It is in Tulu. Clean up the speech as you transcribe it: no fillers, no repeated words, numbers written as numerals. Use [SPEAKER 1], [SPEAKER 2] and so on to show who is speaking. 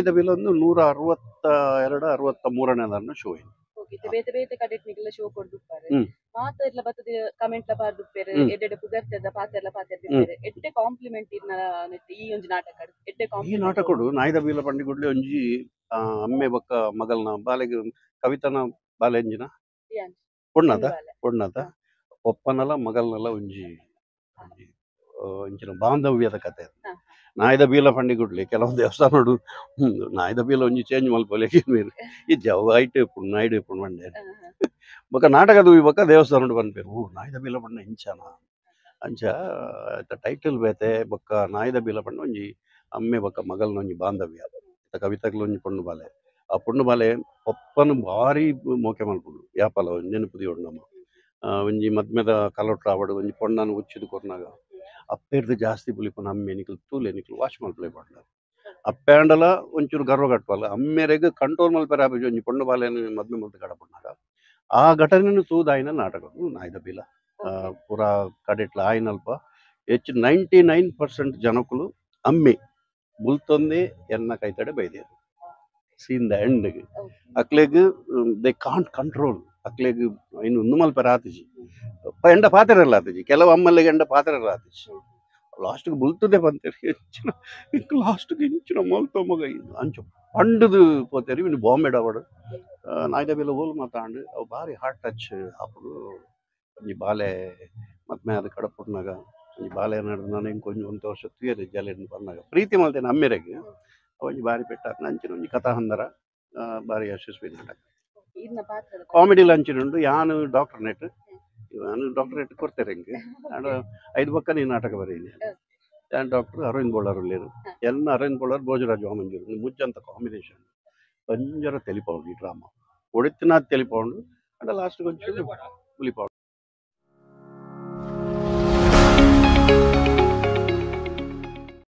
[SPEAKER 1] ನಾಯ್ದ ಬಿಲ್ ಒಂದು 162 63ನೇ ಶೋ.
[SPEAKER 2] ಬೇತೆ ಬೇತೆ ಕಡೆಟ್ ನಿಗಲ ಶೋ ಕೊಡ್ದುಪ್ಪಾರೆ ಮಾತೆರ್ಲ ಬತ್ತದ ಕಮೆಂಟ್ ಲ ಪಾಡ್ದುಪ್ಪೆರ್, ಎಡ್ಡೆ ಪುಗರ್ತೆದ ಪಾತೆರ್ಲ ಪಾತೆರ್ದಿಪ್ಪೆರ್. ಎಡ್ಡೆ ಕಾಂಪ್ಲಿಮೆಂಟ್ ಇರ್ನ ಈ ಒಂಜಿ ನಾಟಕ ಎಡ್ಡೆ
[SPEAKER 1] ಈ ನಾಟಕಡು ನಾಯ್ದ ಬೀಲ ಪಂಡಿಗುಡ್ಲೆ ಒಂಜಿ ಅಮ್ಮೆ ಬೊಕ್ಕ ಮಗಲ್ನ ಬಾಲೆಗ್ ಕವಿತನ ಬಾಲೆಂಜಿನ ಪೊಣ್ಣದ ಪೊಣ್ಣದ ಒಪ್ಪನಲ ಮಗಲ್ನಲ ಒಂಜಿ ಒಂಚಿನ ಬಾಂಧವ್ಯದ ಕತೆ. ನಾಯ್ದ ಬೀಲ ಪಂಡಿಗುಡ್ಲೆ ಕೆಲವು ದೇವಸ್ಥಾನಡು ನಾಯ್ದ ಬೀಲ ಒಂಜಿ ಚೇಂಜ್ ಮಲ್ಪೊಲೆ ಇಜ್ಜ ಅವು ಐಟ್ ಇಪ್ಪುಂಡು ನಾಯ್ಡು ಇಪ್ಪುಂಡು ಪಂಡೆ ಬೊಕ್ಕ ನಾಟಕದ ಬೊಕ್ಕ ದೇವಸ್ಥಾನಡು ಪನ್ಪೇರು ಓ ನಾಯ್ದ ಬೀಲ ಪಂಡ ಇಂಚನ ಅಂಚ ಟೈಟಲ್ ಬೇತೆ. ಬೊಕ್ಕ ನಾಯ್ದ ಬೀಲ ಪಂಡ ಒಂಜಿ ಅಮ್ಮೆ ಬೊಕ್ಕ ಮಗಲ್ನ ಒಂಜಿ ಬಾಂಧವ್ಯ. ಕವಿತಗ್ಲ ಒಂಜಿ ಪೊಣ್ಣು ಬಾಲೆ, ಆ ಪೊಣ್ಣು ಬಾಲೆ ಪಪ್ಪನ ಭಾರಿ ಮೋಕೆ ಮಲ್ಪುಂಡು ಯಾಪಲ ನೆನಪು ದಿಯೋಡು ನಮ್ಮ ಒಂಜಿ ಮದ್ಮೆದ ಕಲೋಟ್ರ ಆವಡು ಒಂಜಿ ಪೊಣ್ಣನ ಉಚ್ಚಿದು ಕೊರ್ನಾಗ ಅಪ್ಪೆರ್ದು ಜಾಸ್ತಿ ಬುಲಿಪುನ ಅಮ್ಮೆ ನಿಕ್ಲು ತೂಲೆ ನಿಕ್ಲು ವಾಶ್ ಮಲ್ಪಲೆ ಪಂಡ ಅಪ್ಪೆ ಆಂಡಲ ಒಂಚೂರು ಗರ್ವ ಕಟ್ಪಲ್ಲ ಅಮ್ಮೆರೆಗ್ ಕಂಟ್ರೋಲ್ ಮಲ್ಪೆರೆ ಆಪುಜಿ ಒಂಜಿ ಪೊಣ್ಣು ಬಾಲೆನ್ ಮದ್ಮೆ ಮಲ್ತ್ ಕಡಪುನಾಗ ಆ ಘಟನೆನು ತೂದಾಯಿನ ನಾಟಕ ನಾಯ್ದ ಬೀಲ. ಪೂರಾ ಕಡೆಟ್ಲ ಆಯಿನಲ್ಪ ಹೆಚ್ಚು 99% ಜನಕುಲು ಅಮ್ಮೆ ಬುಲ್ತೊಂದೇ ಎನ್ನ ಕೈತಡೆ ಬೈದೇರು ಸೀನ್ the end ಅಕ್ಲೆಗ್ they can't control. ಅಕ್ಲೆಗ್ ಇನ್ನು ಒಂದು ಮಲ್ಪೆರೆ ಆತಿಜಿ ಎಂಡ ಪಾತೆರೆಲ್ಲ ಆತಿಜಿ ಕೆಲವು ಅಮ್ಮಲ್ಲಿಗೆ ಎಂಡ ಪಾತೆರೆಲ್ಲ ಆತಿಜಿ ಲಾಸ್ಟ್ಗೆ ಬುಲ್ತದೆ ಬಂತೇರಿ ಹೆಚ್ಚಿನ ಲಾಸ್ಟ್ಗೆ ಇಂಚಿನ ಮಲ್ತೊ ಮಗ ಅಂಚು ಪಂಡದು ಪೋತೇರಿ ಇನ್ನು ಬಾಂಬೆ ಡಾವಡು ನಾಯ್ದ ಬೇಲೆ ಓಲು ಮಾತಾಂಡು ಅವು ಭಾರಿ ಹಾರ್ಟ್ ಟಚ್ ಅప్పుడు ಒಂಜಿ ಬಾಲೆ ಮದ್ಮೆ ಅದು ಕಡಪುಟ್ನಾಗ ಒಂಜಿ ಬಾಲೆ ನಡ್ದು ನಾನು ಹಿಂಗೆ ಕೊಂಚ ಒಂದು ವರ್ಷ ತುಯರಿ ಜಲೆ ಬಂದಾಗ ಪ್ರೀತಿ ಮಲ್ತೇನೆ ಅಮ್ಮೆರೆಗ್ ಒಂಜಿ ಭಾರಿ ಪೆಟ್ಟಾಕ್ನ ಅಂಚಿನ ಒಂಜಿ ಕಥಾಹಂದರ ಭಾರಿ ಯಶಸ್ವಿ ನಾಟಕ. ಕಾಮಿಡಿ ಲಂಚಿನುಂಡು ಯಾನು ಡಾಕ್ಟರ್ನೆಟ್ ನಾನು ಡಾಕ್ಟರೇಟ್ ಕೊಡ್ತೇನೆ ಹಿಂಗೆ ನಾನು 5 ಪಕ್ಕ ನೀನು ನಾಟಕ ಬರೀನಿ. ಯಾನ್ ಡಾಕ್ಟರ್ ಅರವಿಂದ್ ಬೋಳಾರ್ ಉಳ್ಳೇರು ಎಲ್ಲ ಅರವಿಂದ್ ಬೋಳಾರ್ ಭೋಜರಾಜ್ ವಾಮಂಜೂರು ಮುಜ್ಜಂತ ಕಾಂಬಿನೇಷನ್ ಬಂಜರ ತೆಲಿಪೌಂಡು ಈ ಡ್ರಾಮಾ ಒಡಿತಿನ ತೆಲಿಪೌಂಡು ಅಂಡ ಲಾಸ್ಟ್ ಒಂಚೂರು ಬುಲಿಪೌಂಡು.